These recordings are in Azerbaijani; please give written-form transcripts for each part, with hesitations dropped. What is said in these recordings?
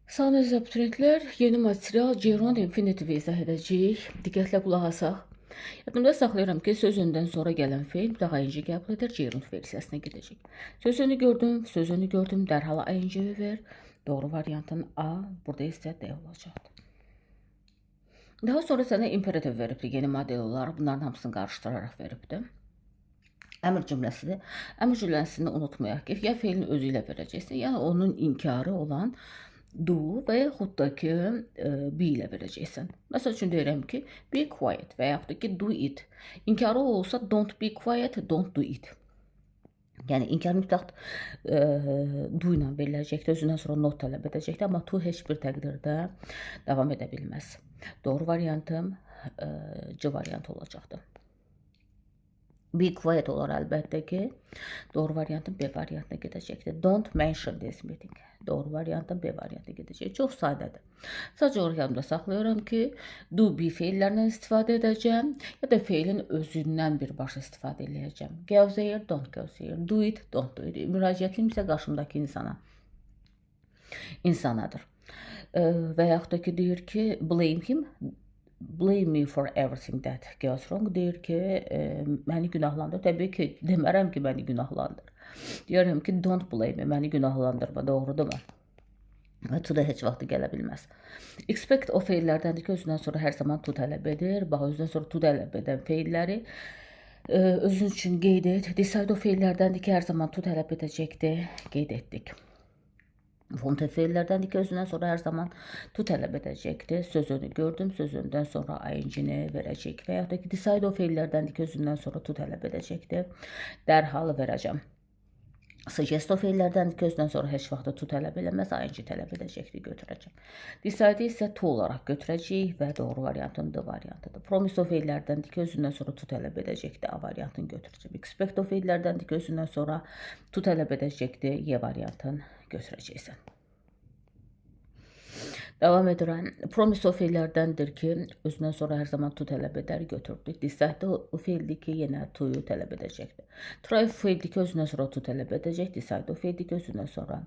Salam əziz abituriyentlər, yeni material Gerund Infinitive izah edəcəyik. Diqqətlə qulaq asaq. Yadımda saxlayıram ki, söz öndən sonra gələn feil mütləq ing qəbul edir, gerund versiyasına gedəcək. Söz önü gördüm, söz önü gördüm, dərhal ing ver. Doğru variantın A, burada isə D olacaqdır. Daha sonra sənə imperativ veribdir, yeni model olaraq bunların hamısını qarışdıraraq veribdir. Əmr cümləsidir. Əmr cümləsini unutmayaq ki, ya feilin özü ilə verəcəksən, ya onun inkarı olan do və yaxud da ki be ilə verəcəksən. Məsəl üçün deyirəm ki, be quiet və yaxud da ki do it. İnkarı olsa don't be quiet, don't do it. Yəni inkar mütləq do ilə veriləcəkdir, özündən sonra not tələb edəcəkdir, amma to heç bir təqdirdə davam edə bilməz. Doğru variantım C variantı olacaqdır. Be quiet olar əlbəttə ki. Doğru variantım B variantına gedəcəkdir. Don't mention this meeting. Doğru variantım B variantına gedəcək. Çox sadədir. Sadəcə olaraq yadımda saxlayıram ki, do, be feillərindən istifadə edəcəm ya da feilin özündən birbaşa istifadə eləyəcəm. Go there, don't go there. Do it, don't do it. Müraciətim isə qarşımdakı insana. İnsanadır. Və yaxud da ki, deyir ki, blame him, blame me for everything that goes wrong, deyir ki, məni günahlandır. Təbii ki, demərəm ki, məni günahlandır. Deyirəm ki, don't blame me, məni günahlandırma, doğrudurmu? Və to da heç vaxt gələ bilməz. Expect o feillərdəndir ki, özündən sonra hər zaman to tələb edir. Bax, özündən sonra to tələb edən feilləri özün üçün qeyd et. Decide o feillərdəndir ki, hər zaman to tələb edəcəkdir. Qeyd etdik. Want feillərdəndir ki, özündən sonra hər zaman to tələb edəcəkdir. Sözünü gördüm, sözündən sonra ing-ni verəcək. Və yaxud da ki, decide o feillərdəndir ki, özündən sonra to tələb edəcəkdir. Dərhal verəcəm. Suggest o feillərdəndir ki, özündən sonra heç vaxt to tələb eləməz, ing tələb edəcəkdir, götürəcəm. Decide isə to olaraq götürəcəyik və doğru variantın D variantıdır. Promise o feillərdəndir ki, özündən sonra to tələb edəcəkdir, A variantını götürəcəm. Expect o feillərdəndir ki, özündən sonra to tələb edəcəkdir, Y variantını götürəcəksən. Davam edirəm. Promise o feillərdəndir ki, özündən sonra hər zaman to tələb edər, götürdük. Decide o feildir ki, yenə to-yu tələb edəcəkdir. Try feildir ki, özündən sonra to tələb edəcək. Decide o feildir ki, özündən sonra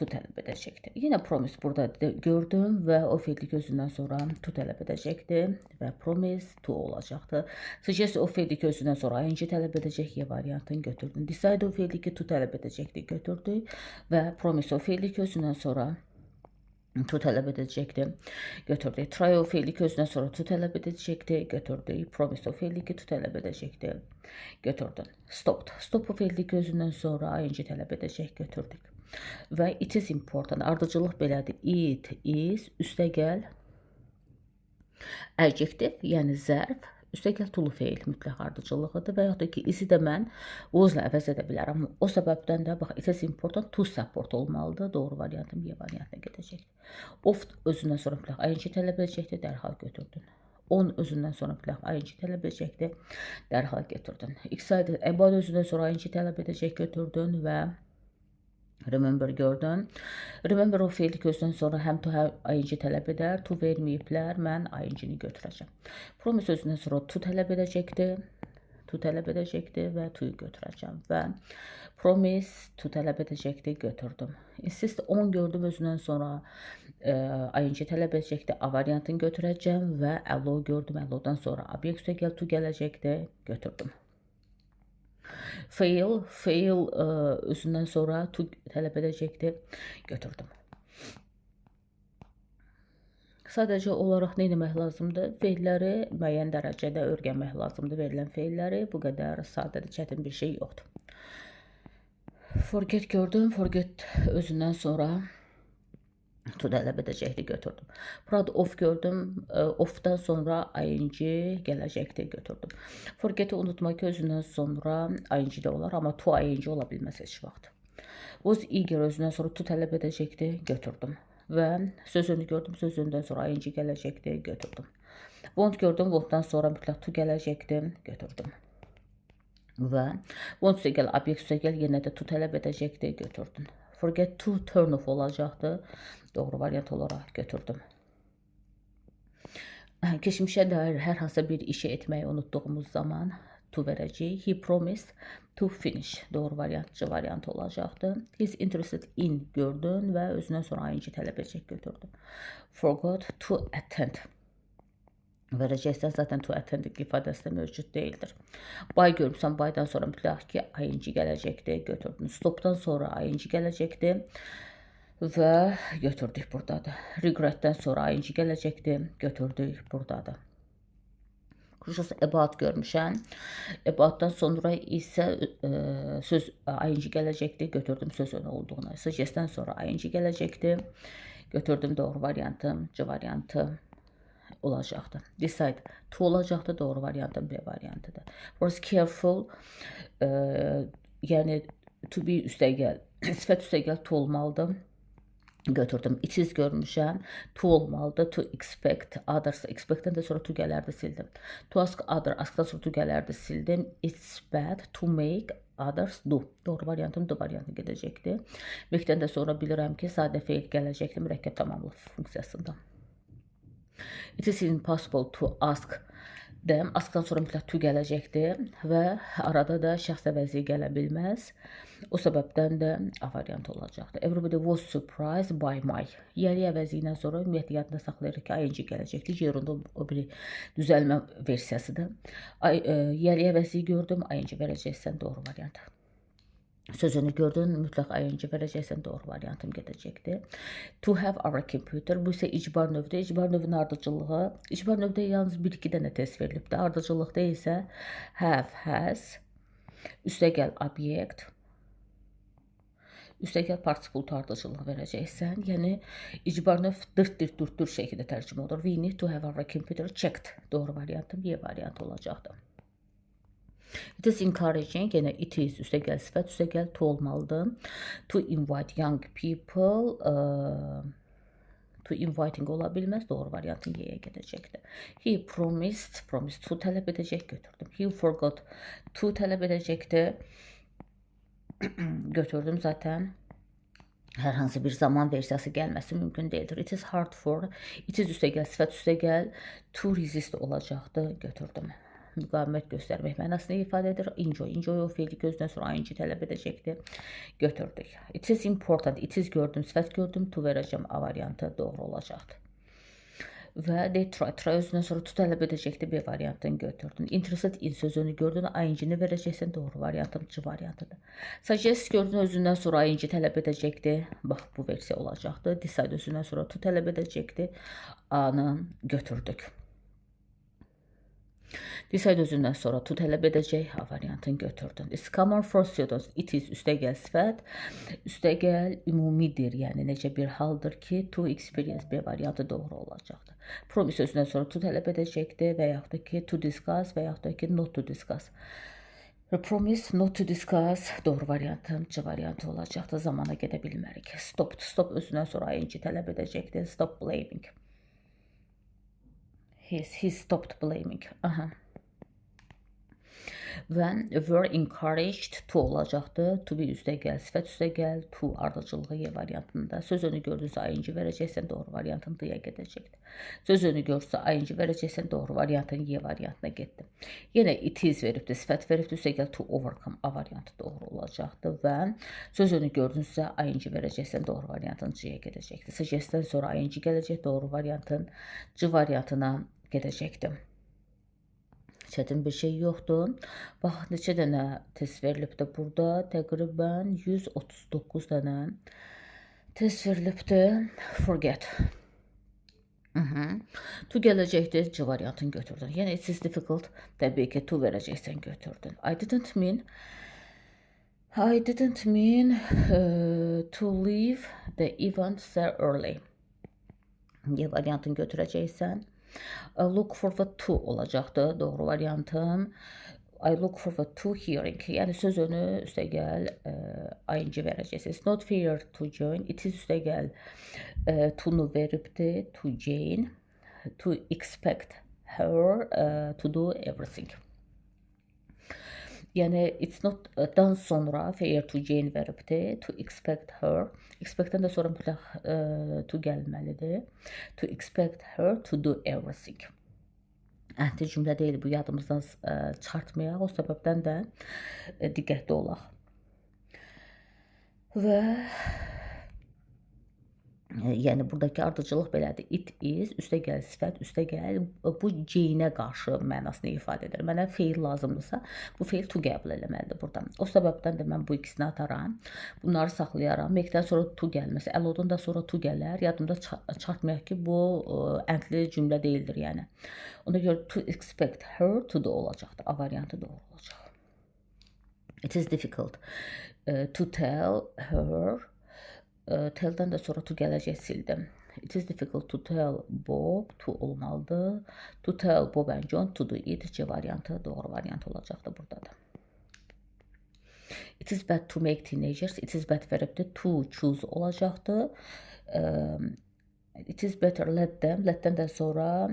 to tələb edəcəkdir. Yenə promise burada gördüm və o feildir ki, özündən sonra to tələb edəcəkdir və promise to olacaqdır. Suggest o feildir ki, özündən sonra ing tələb edəcək, Y variantını götürdüm. Decide o feildir ki, to tələb edəcəkdir, götürdük və promise o feildir ki, özündən sonra to tələb edəcəkdir, götürdük. Try o feili ki, özündən sonra to tələb edəcəkdir, götürdük. Promise o feili ki, to tələb edəcəkdir, götürdün. Stopped. Stop o feili ki, özündən sonra ing tələb edəcək, götürdük. Və it is important. Ardıcıllıq belədir. It is üstə gəl adjective, yəni zərf, üstə gəl tulu feil mütləq ardıcıllığıdır və yaxud da ki, is-i də mən was-la əvəz edə bilərəm. O səbəbdən də bax it is important to support olmalıdır. Doğru variantım Y variantına gedəcək. Off özündən sonra mütləq ing tələb edəcəkdir, dərhal götürdün. On özündən sonra mütləq ing tələb edəcəkdir, dərhal götürdün. Excited about özündən sonra ing tələb edəcək, götürdün və remember gördün. Remember o feili ki, özündən sonra həm to, həm ing tələb edər. To verməyiblər, mən ing-ni götürəcəm. Promise özündən sonra to tələb edəcəkdir. To tələb edəcəkdir və to-yu götürəcəm. Və promise to tələb edəcəkdir, götürdüm. Insist on gördüm, özündən sonra ing tələb edəcəkdir, A variantını götürəcəm və allow gördüm. Allow-dan sonra obyekt üstə gəl to gələcəkdir, götürdüm. Fail, fail özündən sonra to tələb edəcəkdir, götürdüm. Sadəcə olaraq nə etmək lazımdır? Feilləri müəyyən dərəcədə öyrənmək lazımdır. Verilən feilləri bu qədər sadədir, çətin bir şey yoxdur. Forget gördüm. Forget özündən sonra to tələb edəcəkdi, götürdüm. Proud of gördüm. Of-dan sonra ing gələcəkdi, götürdüm. Forget-i unutma ki, özündən sonra ing də olar, amma to ing ola bilməz heç vaxt. Was eager özündən sonra to tələb edəcəkdi, götürdüm. Və sözünü gördüm, sözündən sonra ing gələcəkdi, götürdüm. Want gördüm, want-dan sonra mütləq to gələcəkdi, götürdüm. Və want üstə gəl, obyekt üstə gəl, yenə də to tələb edəcəkdi, götürdüm. Forget to turn off olacaqdı. Doğru variant olaraq götürdüm. Keçmişə dair hər hansı bir işi etməyi unutduğumuz zaman to verəcəyik. He promised to finish. Doğru variant C variantı olacaqdır. He's interested in gördün və özündən sonra ing tələb edəcək götürdün. Forgot to attend. Verəcəksən, zaten to attend ifadəsi də mövcud deyildir. By görmüsən, by'dan sonra mütləq ki, ing gələcəkdir, götürdün. Stop'dan sonra ing gələcəkdir və götürdük buradadır. Regret'dən sonra ing gələcəkdir, götürdük buradadır. Crucial about görmüşəm. About'dan sonra isə söz ing gələcəkdir, götürdüm söz önü olduğuna. Suggest'dən sonra ing gələcəkdir, götürdüm doğru variantım, C variantı olacaqdır. Decide to olacaqdır, doğru variantım B variantıdır. Was careful, yəni to be üstəgəl, sifət üstəgəl to olmalıdır. Götürdüm. It is görmüşəm. To olmalıdır. To expect others. Expect-dən də sonra to gələrdi, sildim. To ask other. Ask-dan sonra to gələrdi, sildim. It's bad to make others do. Doğru variantım D variantı gedəcəkdir. Make-dən də sonra bilirəm ki, sadə feil gələcəkdir mürəkkəb tamamlıq funksiyasında. It is impossible to ask them. Ask-dan sonra mütləq to gələcəkdir və arada da şəxs əvəzi gələ bilməz. O səbəbdən də A variantı olacaqdır. Everybody was surprised by my. Yəli əvəzi ilə sonra ümumiyyətlə yadında saxlayırıq ki, ing gələcəkdir. Gerunda o biri düzəlmə versiyasıdır. Yəli əvəzi gördüm, ing verəcəksən doğru variant. Sözünü gördün, mütləq ing verəcəksən, doğru variantım gedəcəkdir. To have our computer. Bu isə icbar növdür. İcbar növünün ardıcıllığı. İcbar növdə yalnız bir-iki dənə test verilibdir. Ardıcıllıqda isə have, has, üstəgəl obyekt, üstəgəl participle ardıcıllıq verəcəksən. Yəni icbar növ dırt-dırt dürt-dürt şəkildə tərcümə olur. We need to have our computer checked. Doğru variantım Y variantı olacaqdır. It is encouraging, yenə it is üstəgəl sifət, üstəgəl to olmalıdır. To invite young people, to inviting ola bilməz. Doğru variantın Y-yə gedəcəkdir. He promised, promised to tələb edəcək, götürdüm. He forgot to tələb edəcəkdir. Götürdüm zaten. Hər hansı bir zaman versiyası gəlməsi mümkün deyildir. It is hard for, it is üstəgəl sifət, üstəgəl to resist olacaqdı, götürdüm. Müqavimət göstərmək mənasını ifadə edir. Enjoy, enjoy o feili gözdən sonra ing tələb edəcəkdir. Götürdük. It is important, it is gördüm, sifət gördüm, to verəcəm, A variantı doğru olacaqdır. Və they try, try özündən sonra to tələb edəcəkdir, B variantını götürdün. Interested in sözünü gördün, ing-ni verəcəksən, doğru variantım C variantıdır. Suggest gördün, özündən sonra ing tələb edəcəkdir. Bax, bu versiya olacaqdır. Decide özündən sonra to tələb edəcəkdir. A-nı götürdük. Decide özündən sonra to tələb edəcək, A variantını götürdün. It's common for students. It is üstəgəl sifət, üstəgəl ümumidir. Yəni necə bir haldır ki, to experience B variantı doğru olacaqdır. Promise özündən sonra to tələb edəcəkdir və yaxud da ki, to discuss və yaxud da ki, not to discuss. Promise not to discuss doğru variantım C variantı olacaqdır. Zamana gedə bilmərik. Stop, stop özündən sonra ing tələb edəcəkdir. Stop blaming. He stopped blaming. Aha. Və were encouraged to olacaqdır. To be üstəgəl, sifət üstəgəl, to ardıcıllığı Y variantında. Söz önü gördünsə ing verəcəksən, doğru variantın D-yə gedəcəkdir. Söz önü görsə ing verəcəksən, doğru variantın Y variantına getdi. Yenə it is veribdir, sifət veribdir, üstəgəl to overcome A variantı doğru olacaqdır və söz önü gördünsə ing verəcəksən, doğru variantın C-yə gedəcəkdir. Suggest-dən sonra ing gələcək, doğru variantın C variantına gedəcəkdir. Çətin bir şey yoxdur. Bax, neçə dənə test verilibdir burada. Təqribən 139 dənə test verilibdir. Forget. To gələcəkdir, C variantını götürdün. Yəni, it is difficult, təbii ki, to verəcəksən, götürdün. I didn't mean to leave the event so early. Y variantını götürəcəksən. Look forward to olacaqdır doğru variantım. I look forward to hearing. Yəni söz önü üstəgəl ing verəcəksiniz. It's not fair to join. It is üstəgəl to-nu veribdir. To Jane. To expect her to do everything. Yəni it's not-dan sonra fair to Jane veribdir. To expect her. Expect-dən də sonra mütləq to gəlməlidir. To expect her to do everything. Əndli cümlə deyil, bu yadımızdan çıxartmayaq. O səbəbdən də diqqətli olaq. Və yəni buradakı ardıcıllıq belədir. It is, üstə gəl sifət, üstə gəl bu Jane-ə qarşı mənasını ifadə edir. Mənə feil lazımdırsa, bu feil to qəbul eləməlidir burada. O səbəbdən də mən bu ikisini ataram. Bunları saxlayaram. Make-dən sonra to gəlməsi, allowed-dan da sonra to gələr. Yadımda çıxartmayaq ki, bu əndli cümlə deyildir, yəni. Ona görə to expect her to do olacaqdır. A variantı doğru olacaq. It is difficult to tell her. Tell'dən də sonra to gələcək, sildim. It is difficult to tell Bob to olmalıdır. To tell Bob and John to do it. C variantı doğru variant olacaqdır burada da. It is bad to make teenagers. It is bad veribdir. To choose olacaqdır. It is better let them. Let'dən də sonra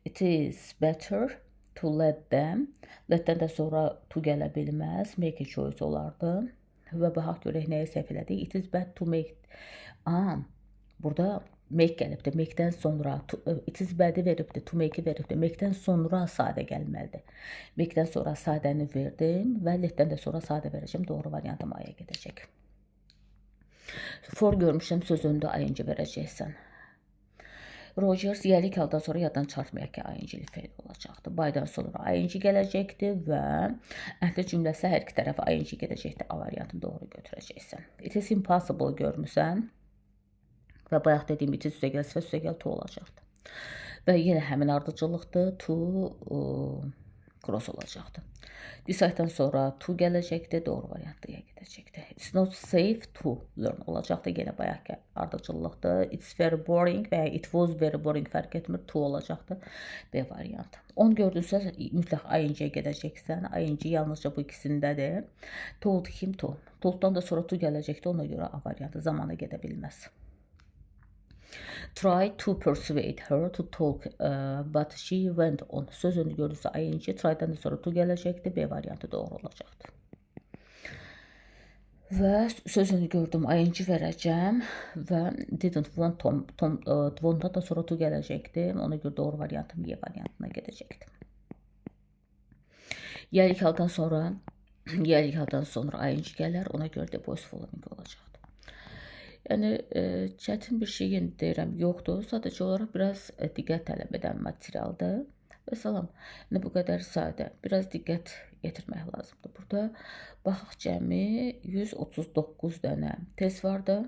it is better to let them. Let'dən də sonra to gələ bilməz. Make a choice olardı. Və baxaq görək nəyə səhv elədik. It is bad to make. Aa, burada make gəlibdir. Make-dən sonra to, it is bad-i veribdir, to make-i veribdir. Make-dən sonra sadə gəlməlidir. Make-dən sonra sadəni verdim və let-dən də sonra sadə verəcəm. Doğru variantım A-ya gedəcək. For görmüşəm, söz önündə ing verəcəksən. Rogers yiyəlik haldan sonra yaddan çıxartmayaq ki, ing-li feil olacaqdır. By-dan sonra ing gələcəkdir və əndli cümləsi hər iki tərəfə ing gedəcəkdir. A variantını doğru götürəcəksən. It is impossible görmüsən və bayaq dediyim it is üstə gəl, sifət üstə gəl to olacaqdır. Və yenə həmin ardıcıllıqdır. To cross olacaqdır. Decide-dan sonra to gələcəkdir. Doğru variant D-yə gedəcəkdir. It's not safe to learn olacaqdır. Yenə bayaqki ardıcıllıqdır. It's very boring və ya it was very boring fərq etmir. To olacaqdır. B variantı. 10 gördünsə mütləq ing-yə gedəcəksən. Ing yalnızca bu ikisindədir. Told him to. Told'dan da sonra to gələcəkdir. Ona görə A variantı zamana gedə bilməz. Try to persuade her to talk, but she went on. Söz önü gördünsə ing, try-dan da sonra to gələcəkdir. B variantı doğru olacaqdır. Və sözünü gördüm, ing verəcəm və didn't want Tom, Tom want-dan da sonra to gələcəkdir. Ona görə doğru variantım Y variantına gedəcəkdir. Yiyəlik haldan sonra yiyəlik haldan sonra ing gələr. Ona görə də voice following olacaqdır. Yəni çətin bir şey yenə deyirəm, yoxdur. Sadəcə olaraq biraz diqqət tələb edən materialdır. Və salam. Yəni bu qədər sadə. Biraz diqqət yetirmək lazımdır. Burada baxaq, cəmi 139 dənə test vardı.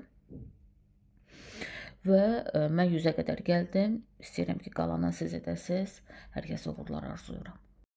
Və mən 100-ə qədər gəldim. İstəyirəm ki, qalanını siz edəsiniz. Hər kəsə uğurlar arzulayıram.